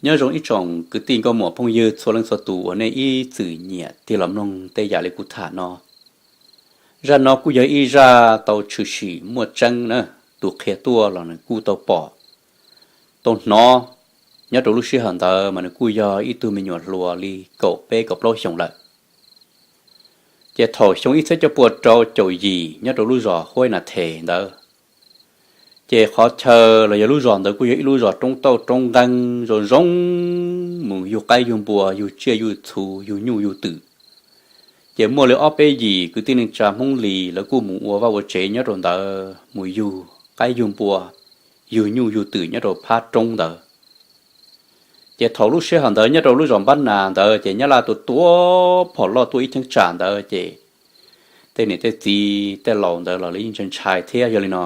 Nyob zoo ib tsoom kwv tij nkauj muam phooj ywg txhua leej txhua tus uas nej ib txwm nyiam tig los mloog tej yam li kuv tham no. Zaj no kuj yog ib zaj tau tshwm sim muaj tseeb na, tus qhia tuaj los nws kuj tau pom, tau hnov. Nyob rau lub sij hawm ntawd mas nws kuj yog ib tug me nyuam hluas li kaum peb kaum plaub xyoos lawm. Ces thaum xyoo ib txhiab cuaj pua rau caum yim nyob rau lub zos Huaib Nas Them ntawd, ces qhov chaw los yog lub zos ntawd kuj yog ib lub zos roob tauj roob nqeeb zoo zoo, mus yug qaib yug npua, yug tsiaj yug txhu, yug nyuj yug twm. Ces muaj li ob peb yim kwv tij neej tsa Hmoob Lis lawv kuj mus ua vaj ua tsev nyob rau ntawd, mus yug qaib yug npua, yug nyuj yug twm nyob rau phab roob ntawd. Ces thaum lub sij hawm ntawd nyob rau lub zos Npab Nas ntawd ces Nyab Laj tua tua phom loj tuaj ib cheeb tsam ntawd ces tej niam tej txiv tej laus ntawd los lawv yeej ntshai ntshai thiab. Yog li no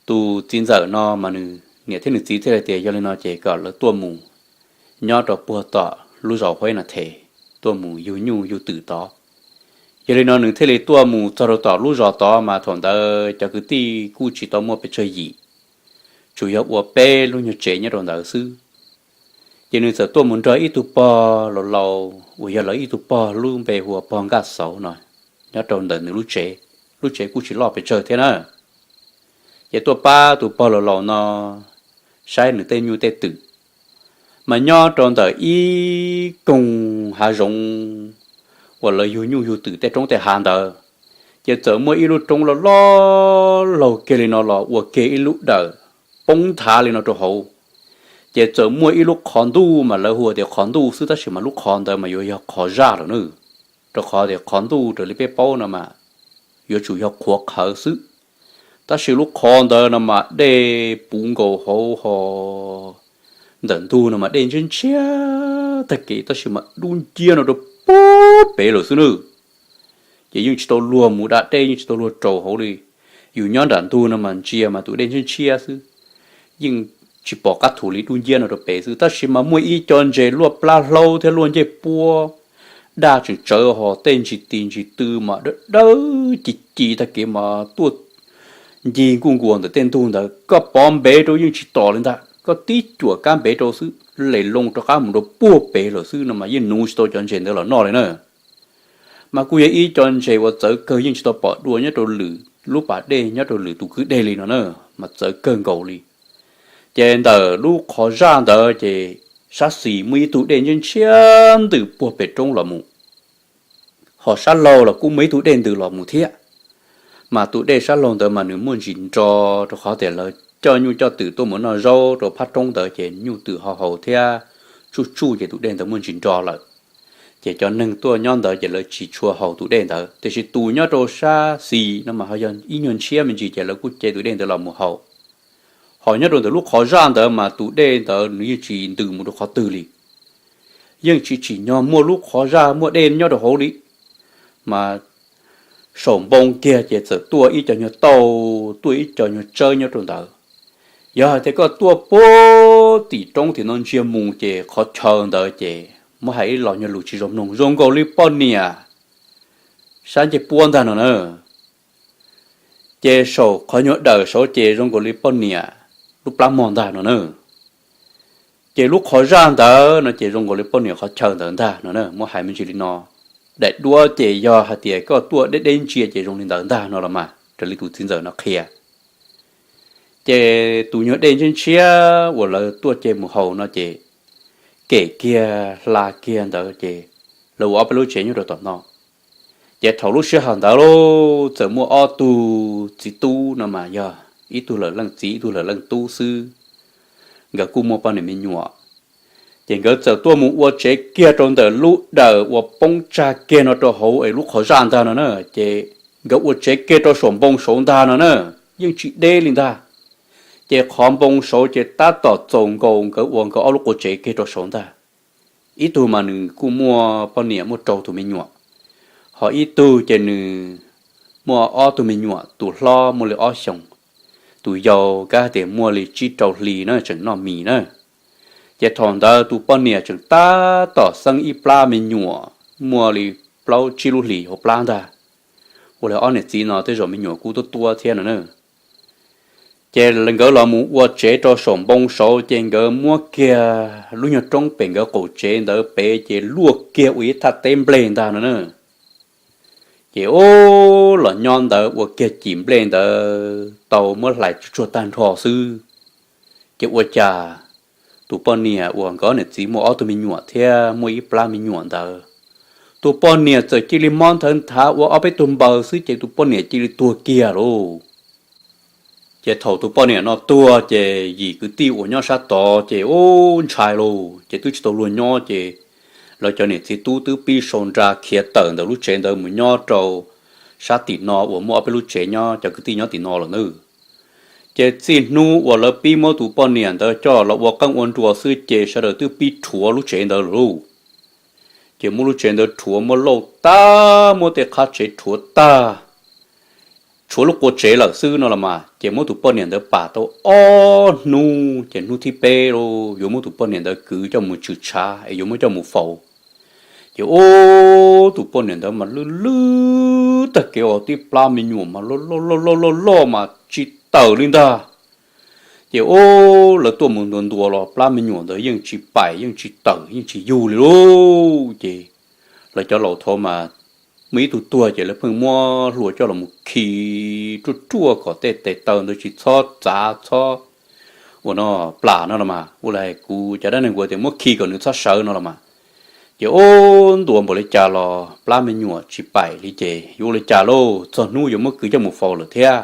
tus txiv ntxawm no mas nws niam thiab nws txiv thiaj li tias yog li no ces kom lawv tuaj mus nyob rau puag tom lub zos Huaib Nas Them, tuaj mus yug nyuj yug twm tod. Yog li no nws thiaj li tuaj mus txog rau tom lub zos tod mas thaum ntawd cov kwv tij kuj tsis tau muaj pes tsawg yim, tsuas yog ua peb lub nyuag tsev nyob rau ntawd xwb. Ces nws txawm tuaj mus nrog ib tug pog laus laus uas yog lawv ib tug pog lub npe hu ua pog Nkaj Xauv no, nyob rau ntawm nws lub tsev. Lub tsev kuj tsis loj pes tsawg thiab na. Ces tuaj pab tus pog laus laus no saib nws tej nyuj tej twm. Mas nyob rau ntawm ib koog hav zoov uas lawv yug nyuj yug twm tej roob tej hav ntawd, ces txawm muaj ib lub roob loj loj laug kiag li no los ua kiag ib lub dawm poob nthav li no rau hauv. Ces txawm muaj ib lub qhov ntuj mas lawv hu tias qhov ntuj xwb tab sis mas lub qhov ntawd mas yuav yog qhov zaj lawm na, rau qhov tias qhov ntuj raws li peb paub no mas yuav tsum yog qhuav qhawv xwb. Tab sis lub qhov ntawd no mas dej puv nkaus hauv ho ntawm ntug no mas dej ntshiab ntshiab tag kev tab sis mas dub nciab no rau puag pem lawm xwb na. Ces yeej tsis tau luag mus da dej, yeej tsis tau luag raus hauv li. Yus nyob nram ntug no mas ntsia mas tus dej ntshiab ntshiab xwb, yeej tsis pom qab thu li, dub nciab no rau pem xwb. Tab sis mas muaj ib co ntses luaj plab hlaub thiab luaj ncej puab, daj tseem tsawv ho tej ntsis tis ntsis tw mas dawb dawb ci ci tag kev mas tuaj ncig nkuj nkuas ntawm tej ntug ntawd. Koj pov npev rau yeej tsis tom li ntag, koj tib cuam kab npev rau xwb, les loo rov qab mus rau puag pem lawm xwb no mas yeej nuv tsis tau cov ntses ntawd los noj li na. Mas kuj yog ib co ntses uas txawv kawg, yeej tsis tau pom dua nyob rau lwm lub pas dej, nyob rau lwm tus kwj deg li no na, mas txawv kawg nkaus li. Ces ntawm lub qhov zaj ntawd ces sab xis muaj ib tug dej ntshiab ntshiab ntws puag pem roob los mus, ho sab laug los kuj muaj ib tug dej ntws los mus thiab. Mas tus dej sab laug ntawd mas nws muaj ntsis nro, rau qhov tias lawv coj nyuj coj twm tuaj mus noj zaub rau phab roob ntawd ces nyuj twm ho haus thiab tsuj tsuj ces tus dej ntawd muaj ntsis nro lawm. Ces cov neeg tuaj nyob ntawd ces lawv tsis tshua haus tus dej ntawd, tiam sis tus nyob rau sab xis no mas ho yog ib nyuag ntshiab me ntsis ces lawv kuj ce tus dej ntawd los mus haus. Ho nyob rau ntawm lub qhov zaj ntawd mas tus dej ntawd nws yeej tsis ntws mus rau qhov twg li, yeej tsis tsim nyog muaj lub qhov zaj muaj dej nyob rau hauv li. Mas saum npoo kiag ces txawm tuaj ib co nyuag tauj, tuaj ib co nyuag tsawb nyob rau ntawd. Yog hais tias koj tuaj puag tim roob tim no ntsia mus ces qhov chaw ntawd ces muab hais ib los nyuag lus tsis zoo mloog zoo nkaus li poj niam sab ncej puab ntag no na. Ces saum qhov nyuag dawm saud ces zoo nkaus li poj niam lub plab mog ntag no na. Ces lub qhov zaj ntawd no ces zoo nkaus li poj niam qhov chaw ntawd ntag no na, muab hais me ntsis li no. Daim duab ces yog hais tias koj tuaj deb deb ntsia ces zoo li ntawd ntag no los mas, raws li tus txiv ntxawm no qhia. Ces tus nyuag dej ntshiab ntshiab uas lawv tuaj ce mus haus no ces kem kiag hla kiag ntawd ces lawv ua ob peb lub tsev nyob rau tom no. Ces thaum lub sij hawm ntawd lauj, txawm muaj ob tug txiv tub no mas yog ib tug lawm leej txiv ib tug lawm leej tub xwb, nkawd kuj muaj poj niam me nyuam. Ces nkawd txawm tuaj mus ua tsev kiag rau ntawm lub dawm uas poob tsag kiag no rau hauv es lub qhov zaj ntag no na. Ces nkawd ua tsev kiag rau saum npoo saud ntag no na, yeej tsis deb li ntag. Ces qhov npoo saud ces tab tom txaus nkaus nkawd ua nkawd ob lub qub tsev kiag rau saud ntag. Ib tug mas nws kuj muaj poj niam muaj rau tus me nyuam, ho ib tug ces nws muaj ob tug me nyuam, tus hlob muaj li ob xyoos, tus yau kav hais tias muaj li tsib rau hli na, tseem noj mis na. Ces thaum ntawd tus poj niam tseem tab tom xeeb ib plab me nyuam muaj li plaub tsib lub hlis hauv plab ntag. Ua li ob niam txiv no tej zaum me nyuam kuj tuab tuab thiab no na. Ces nkawd los mus ua tsev rau saum npoo saud, ces nkawd muab kiag lub nyuag roob pem nkawd qaum tsev ntawd pem ces luaj kiag ua ib thaj teb nplej ntag no na. Ces ub, los nyob ntawd ua kiag cim nplej ntawd tau muab hlais tsuag tsuag tag nrho xwb, ces ua cas tus poj niam uas nkawd niam txiv muaj ob tug me nyuam thiab muaj ib plab me nyuam ntawd, tus poj niam txawm cia li mob nthawv nthav ua ob peb tug npaws xwb ces tus poj niam cia li tuag kiag lauj. Ces thaum tus poj niam no tuag ces yim kwv tij uas nyob sab tod ces ub, ntshai lauj, ces twb tsis tau luag nyob ces lawv cov niam txiv tub twb pib sau nra khiav tawm ntawm lub tsev ntawd mus nyob rau sab tim no uas muaj ob peb lub tsev nyob, cov kwv tij nyob tim no lawm nawb. Ces txij hnub uas lawv pib muab tus poj niam ntawd coj los ua qeej ua nruas xwb ces sawv daws twb pib rhuav lub tsev ntawd lawm lauj. Ces muab lub tsev ntawd rhuav, muab lauj tag, muab tej qhab tsev rhuav tag, tshuav lub qua tsev lawm xwb no los mas, ces muab tus poj niam ntawd pam tau ob hnub, ces hnub thib peb yuav muab tus poj niam ntawd kwv coj mus tshwm tshav es yuav muab coj mus faus. Ces ub, tus poj niam ntawd mas lwj lwj tag kev os, tib plab me nyuam mas loj loj loj loj loj mas tsis tawm li ntag. Ces ub, lawv tuaj mus ntuas ntuas los plab me nyuam ntawd yeej tsis paim yeej tsis tawm yeej tsis yug li lauj. Ces lawv cov laus thaud mas muaj ib tug tuag ces lawv pheej muab hlua coj los mus khi ruaj ruaj kom tej tes taw ntawd tsis txhob txav txhob ua no plam no los mas, ua li kuv cov dab neeg kuv tias muab khi kom nws txhob sawv no los mas. Ces ub, ntuas npaum li cas los plab me nyuam tsis paim li ces yuav ua li cas lauj, txog hnub yuav muab kwv coj mus faus lawm thiab.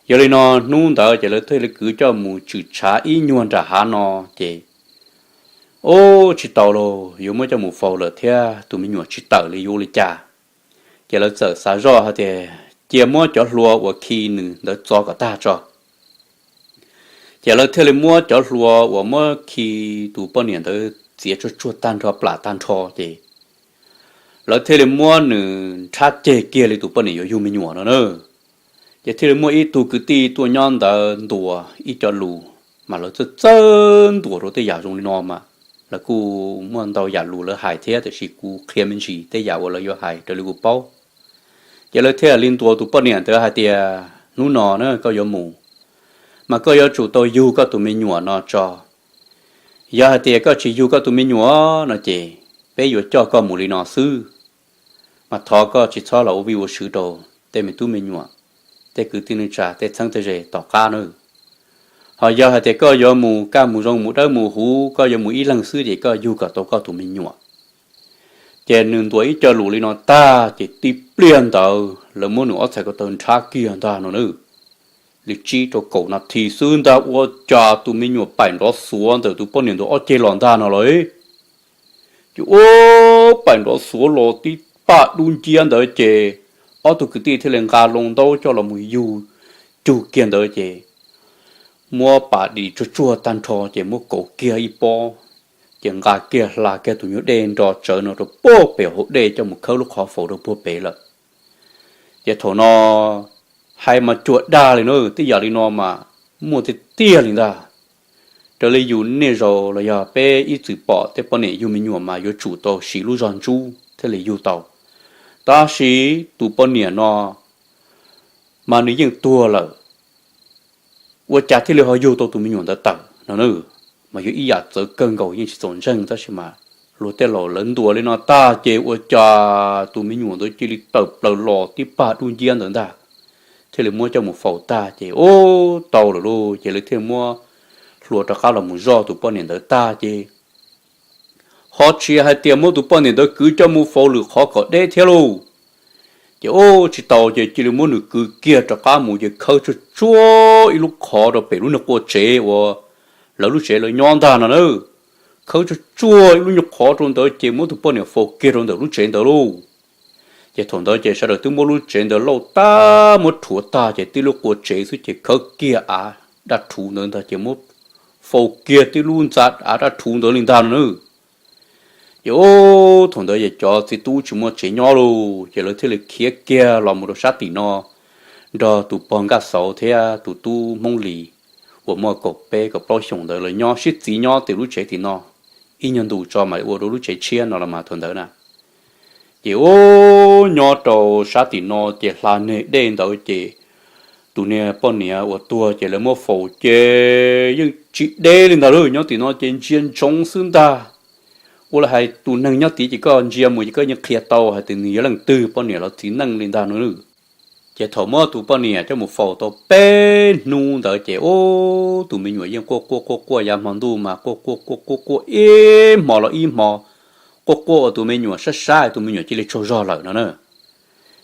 Yog li no hnub ntawd ces lawv thiaj li kwv coj mus tshwm tshav ib nyuag nram hav no ces ub, tsis tau lauj, yuav muab coj mus faus lawm thiab tus me nyuam tsis tawm li yuav ua li cas. Ces lawv txawm xav zoj hais tias cia muab cov hlua uas khi nws ntawd txo kom tag tso. Ces lawv thiaj li muab cov hlua uas muab khi tus poj niam ntawd txiav tsuag tsuag tag nrho plam tag nrho ces lawv thiaj li muab nws nrhab ceg kiag li tus poj niam yuav yug me nyuam no na. Ces thiaj li muaj ib tug kwv tij tuaj nyob ntawd ntuas ib co lus, mas lawv txawj txawj ntuas rau tej yam zoo li no mas lawv kuj muaj ntau yam lus lawv hais thiab, tiam sis kuv qhia me ntsis tej yam uas lawv yuav hais raws li kuv paub. Ces lawv thiaj li ntuas tus poj niam ntawd hais tias hnub no na koj yuav mus, mas koj yuav tsum tau yug koj tus me nyuam no tso. Yog hais tias koj tsis yug koj tus me nyuam no ces peb yuav coj koj mus li no xwb. Mas thov koj tsis txhob los ua vij ua sw rau tej me tub me nyuam, tej kwv tij neej tsa, tej txheeb tej ze tom qab na. Ho yog hais tias koj yuav mus kaj mus zoo mus dawb mus huv, koj yuav mus ib leeg xwb ces koj yug kom tau koj tus me nyuam. Ces nws ntuas ib co lus li no tag ces tib pliag ntawd lawv muab nws ob txhais ko taw nrhab kiag ntag no na. Li tsib rau kaum nas this xwb ntag ua cas tus me nyuam paim nrov xuav ntawm tus poj niam ntawd ob ceg los ntag no lauj. Ces ua paim nrov xuav los tib paj dub nciab ntawd ces ob tug kwv tij thiaj li nqa loo ntaub coj los mus yug cug kiag ntawd ces muab pas dim tsuag tsuag tag nrho ces muab kauv kiag ib pob, ces nqa kiag hla kiag tus nyuag dej nro tsawv no rau puag pem hauv dej coj mus khawb lub qhov faus rau puag pem lawm. Ces thaum no hais mas cuag dag li na, tej yam li no mas muaj tiag tiag li ntag. Raws li yus niaj zaus los yog peb ib txwm pom tej poj niam yug me nyuam mas yuav tsum tau siv lub zog ntsuj thiaj li yug tau. Tab sis tus poj niam no mas nws yeej tuag lawm, ua cas thiaj li ho yug tau tus me nyuam ntawd tawm no na. Mas yog ib yam txawv kawg nkaus yeej tsis txaus ntseeg, tab sis mas luag tej laus lawv ntuas li no tag ces ua cas tus me nyuam ntawd cia li tawm plaws los tib paj dub nciab ntawd ntag, thiaj li muab coj mus faus tag ces ub tau lawm lauj, ces lawv thiaj muab hlua rov qab los mus zoj tus poj niam ntawd tag ces ho tsis hais tias muab tus poj niam ntawd kwv coj mus faus lwm qhov kom deb thiab lauj. Ces ub tsis tau ces cia li muab nws kwv kiag rov qab mus ces khawb tsuag tsuag ib lub qhov rau pem lub niag qua tsev uas lawv lub tsev lawv nyob ntag no na. Khawb tsuag tsuag ib lub nyuag qhov rau ntawd ces muab tus poj niam faus kiag rau ntawm lub tsev ntawd lauj. Ces thaum ntawd ces sawv daws twb muab lub tsev ntawd lauj tag muab rhuav tag ces tib lub qua tsev xwb ces khawb kiag av daj rhuv ntawd ntag ces muab faus kiag tib lub ntxa av daj rhuv ntawd li ntag no na. Ces ub thaum ntawd ces cov txiv tub tsis muaj tsev nyob lauj, ces lawv thiaj li khiav kiag los mus rau sab tim no nrog tus pog Nkaj Xauv thiab tus tub Hmoob Lis uas muaj kaum peb kaum plaub xyoos ntawd lawv nyob sib txiv nyob tim lub tsev tim no ib nyuag ntus tso mam li ua rau lub tsev tshiab no los mas thaum ntawd na. Ces ub nyob rau sab tim no ces hla neg dej ntawd ces tus niag poj niam uas tuag ces lawv muab faus ces yeej tsis deb li ntag lauj, nyob tim no ces ntsia ntsoov xwb ntag. Ua li hais tus neeg nyob tid ces koj ntsia mus ces koj yeej qhia tau hais tias nws yog leej twg, poj niam los txiv neej li ntag no. Ces thaum muab tus poj niam coj mus faus tau peb hnub ntawd ces ub, tus me nyuam yeej quaj quaj quaj quaj, yav hmo ntuj mas quaj quaj quaj quaj quaj ib hmo los ib hmo, quaj quaj ua tus me nyuam sab sab, tus me nyuam cia li tsaug zog lawm no na.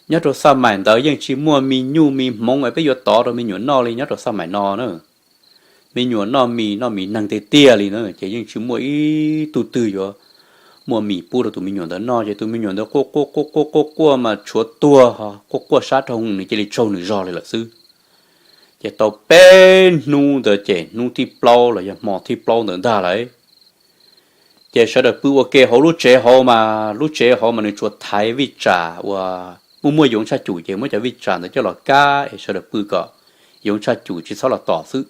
Nyob rau xaj maim ntawd yeej tsis muaj me nyuj me hmoov es peb yuav tov rau me nyuam noj li nyob rau xaj maim no na. Me nyuam noj mis noj mis neeg tiag tiag li na, ces yeej tsis muaj ib tug twg yuav muaj mis pub rau tus me nyuam ntawd noj, ces tus me nyuam ntawd quaj quaj quaj quaj quaj quaj mas tshuav tuag, quaj quaj sab dhau nws cia li tsaug nws zog li lawm xwb. Ces tau peb hnub ntawd ces hnub thib plaub los yog hmo thib plaub ntawd ntag lauj. Ces sawv daws pw ua ke hauv lub tsev hauv mas, lub tsev hauv mas nws tsuas thaiv vij tsam uas muaj muaj yoov tshaj cum ces muab cov vij tsam ntawd coj los kab es sawv daws pw kom yoov tshaj cum tsis txhob los tom xwb.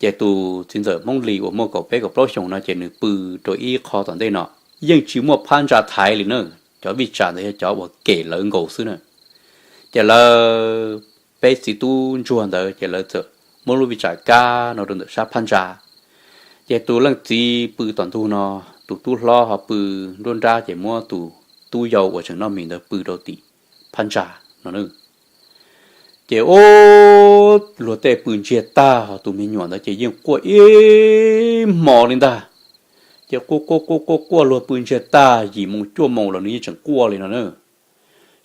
Ces tus txiv ntxawm Hmoob Lis uas muaj kaum peb kaum plaub xyoos no ces nws pw rau ib qho tom ntej no, yeej tsis muaj phab ntsa thaiv li na. Cov vij tsam ntawd yog cov uas kem lawv nkaus xwb na. Ces lawv peb txiv tub ntsuag ntawd ces lawv txawm muab lub vij tsam kab no rau ntawm sab phab ntsa. Ces tus leej txiv pw tom ntug no, tus tub hlob ho pw nruab nrab, ces muab tus tub yau uas tseem noj mis ntawd pw rau tim phab ntsa no. Ces ub, luag tej pw ntsiag tag, ho tus me nyuam ntawd ces yeej quaj ib hmo li ntag. Ces quaj quaj quaj quaj quaj luag pw ntsiag tag, yim moos cuaj moos los nws yeej tseem quaj li no na.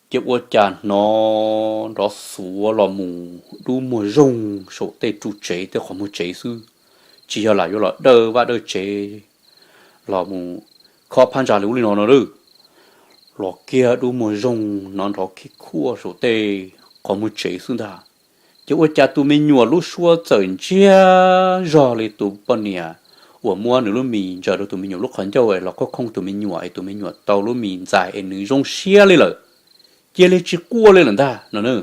Ces ua cas hnov nrov xuav los mus dub muag zoog saum tej ru tsev tej qhov muag tsev xwb, tsis yog lam yuav los dawj vaj dawj tsev los mus khob phab ntsa li ub li no no lawm. Los kiag dub muag zoog hnov nrov khib khuaj saum tej qhov muag tsev xwb ntag. Ces ua cas tus me nyuam lub suab txawm ntsiag zog li tus poj niam uas muab nws lub mis ntsaws rau tus me nyuam lub qhov ncauj es los khooj khooj tus me nyuam es tus me nyuam tau lub mis ntxais es nws zoo siab li lawm, cia li tsis quaj li lawm ntag no na.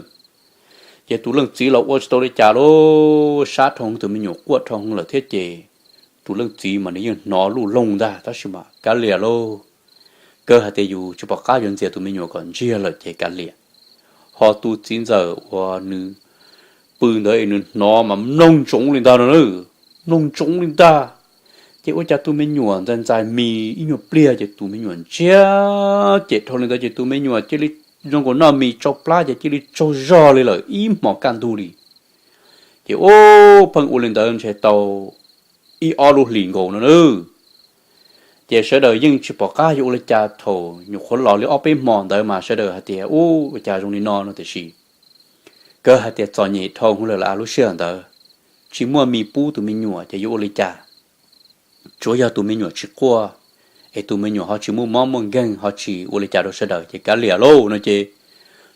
Ces tus leej txiv los ua tsis tau li cas lauj, sab dhau tus me nyuam quaj dhau lawm thiab ces tus leej txiv mas nws yeej hnov luj loog ntag tab sis mas kav liam lauj. Kawg hais tias yus tsis pom qab yuav ntxias tus me nyuam kom ntsiag lawm ces kav liam. Ho tus txiv ntxawm uas nws pw ntawd es nws hnov mas mloog ntsoov li ntag no, mloog ntsoov li ntag. Ces ua cas tus me nyuam ntxais ntxais mis ib nyuag pliag ces tus me nyuam ntsiag cem dhau li ntawd ces tus me nyuam cia li zoo nkaus noj mis tsau plab ces cia li tsaug zog li lawm ib hmos kaj ntug li. Ces ub, pheej ua li ntawd ntshe tau ib ob lub hlis nkaus no na. Ces sawv daws yeej tsis pom qab yuav ua li cas, thaum nyuam qhuav los li ob peb hmo ntawd mas sawv daws hais tias ub, ua cas zoo li no no tiam sis kawg hais tias txom nyem dhau hwv lawm lawm lub sij hawm ntawd, tsis muaj mis pub tus me nyuam ces yuav ua li cas. Tsuav yog tus me nyuam tsis quaj, es tus me nyuam ho tsis muaj mob muaj nkeeg ho tsis ua li cas rau sawv daws ces kav liam lauj no ces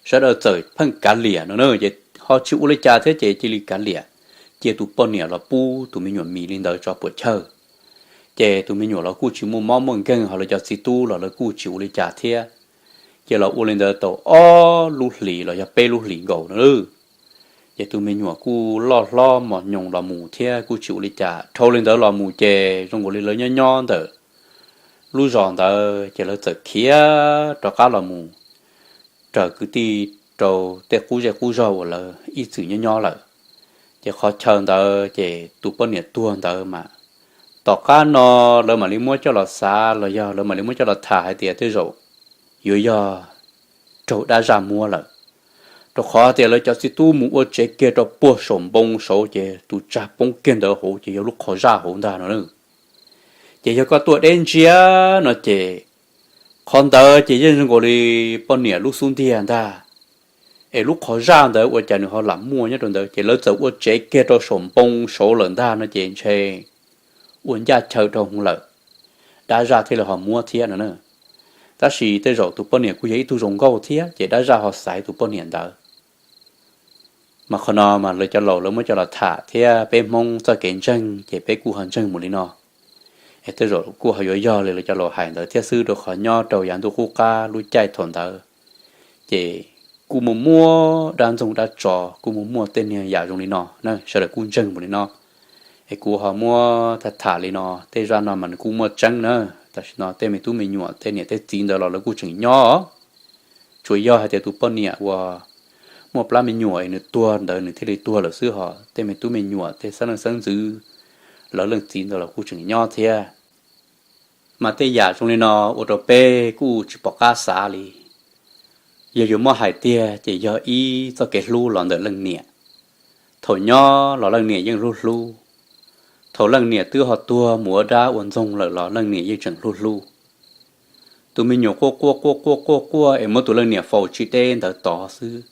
sawv daws txawm pheej kav liam no na, ces ho tsis ua li cas thiab ces cia li kav liam, cia tus poj niam los pub tus me nyuam mis li ntawd tso puam chawj. Ces tus me nyuam los kuj tsis muaj mob muaj nkeeg, ho lawv cov txiv tub los lawv kuj tsis ua li cas thiab. Ces los ua li ntawd tau ob lub hlis los yog peb lub hlis nkaus no. Ces tus me nyuam kuj loj hlob mos nyoos los mus thiab kuj tsis ua li cas. Dhau li ntawd los mus ces zoo nkaus li lawv nyob nyob ntawm lub zos ntawd ces lawv txawm khiav rov qab los mus raws kwv tij rau tej qub zej qub zog uas lawv ib txwm nyob nyob lawm. Ces qhov chaw ntawd ces tus poj niam tuag ntawd mas tom qab no lawv mam li muab coj los xav los yog lawv mam li muab coj los tham hais tias tej zaum yuav yog raug dab zaj muab lawm, rau qhov tias lawv cov txiv tub mus ua tsev kiag rau puag saum npoo saud ces tus tsag poob kiag ntawd hauv ces yog lub qhov zaj hauv ntag no. Ces yog koj tuaj deb ntsia no ces qhov ntawd ces yeej zoo nkaus li poj niam lub xub ntiag ntag. Es lub qhov zaj ntawd ua cas nws ho lam muaj nyob rau ntawd, ces lawv txawm ua tsev kiag rau saum npoo saud lawm ntag no ces ntshe ua ncaj chaw dhau hwv lawm, dab zaj thiaj li ho muab thiab no na. Tab sis tej zaum tus poj niam kuj yog ib tug zoo nkauj thiab ces dab zaj ho xaiv tus poj niam ntawd. Mas qhov no mas lawv cov laus lawv muab coj los tham thiab peb Hmoob txoj kev ntseeg ces peb kuj ho ntseeg mus li no. Es tej zaum kuj ho yuav yog li lawv cov laus hais ntawd thiab xwb, rau qhov nyob rau yav ntuj qub qab lub caij thaum ntawd ces kuj muaj muaj dab ntxoog dab tsov, kuj muaj muaj tej niag yam zoo li no na, sawv daws kuj ntseeg mus li no. Es kuv ho muab tham tham li no, tej zaj no mas nws kuj muaj tseeb na. Tam sim no tej me tub me nyuam tej niam tej txiv ntawd los lawv kuj tseem nyob. Tsuas yog hais tias tus poj niam uas muaj plab me nyuam es nws tuag ntawd nws thiaj li tuag lawm xwb, hos tej me tub me nyuam tej xeeb leej xeeb ntxwv, lawv leej txiv ntawd los kuj tseem nyob thiab. Mas tej yam zoo li no ua rau peb kuj tsis pom qab xav li. Yog yuav muab hais tiag ces yog ib txoj kev hlub los ntawm leej niam. Thaum nyob los leej niam yeej hlub hlub. Thaum leej niam twb ho tuag mus ua dab ua ntxoog lawm los leej niam yeej tseem hlub hlub. Tus me nyuam quaj quaj quaj quaj quaj quaj es muab tus leej niam faus tsis deb ntawd tod xwb.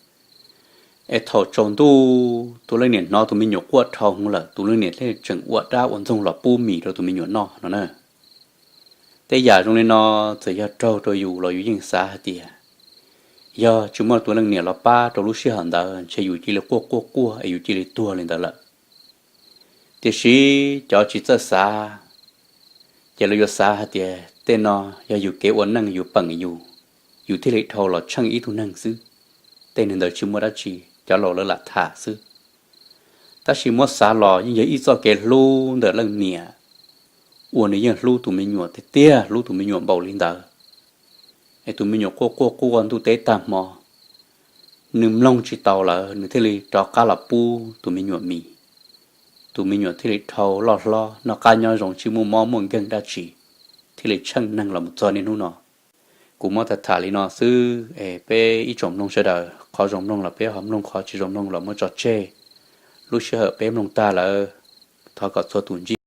Es thaum tsaus ntuj tus leej niam hnov tus me nyuam quaj dhau hwv lawm, tus leej niam thiaj tseem ua dab ua ntxoog los pub mis rau tus me nyuam noj no na. Tej yam zoo li no, txawm yog raug rau yus los yus yeej xav hais tias, yog tsis muaj tus leej niam los pab rau lub sij hawm ntawd ntshe yus cia li quaj quaj quaj es yus cia li tuag li ntawd lawm. Tiam sis cov tsis txawj xav, ces lawv yuav xav hais tias tej no yog yus kev ua neej yus peem yus, yus thiaj li dhau los tsheej ib tug neeg xwb. Tej neeg ntawd tsis muaj dab tsi, cov laus lawv lam tham xwb. Tab sis muab xav los yeej yog ib txoj kev hlub ntawm leej niam, uas nws yeej hlub tus me nyuam tiag tiag, hlub tus me nyuam npaum li ntawd. Es tus me nyuam quaj quaj quaj ntuj teb tag hmo, nws mloog tsis tau lawm nws thiaj li rov qab los pub tus me nyuam mis. Tus me nyuam thiaj li dhau loj hlob noj qab nyob zoo tsis muaj mob muaj nkeeg dab tsi, thiaj li tsheej neeg los mus txog niaj hnub no. Kuv muab tham tham li no xwb es peb ib tsoom mloog sawv daws qhov zoo mloog los peb ho mloog, qhov tsis zoo mloog los muab tso tseg. Lub sij hawm peb mloog tag lawm, thov kom txhua tus ntsib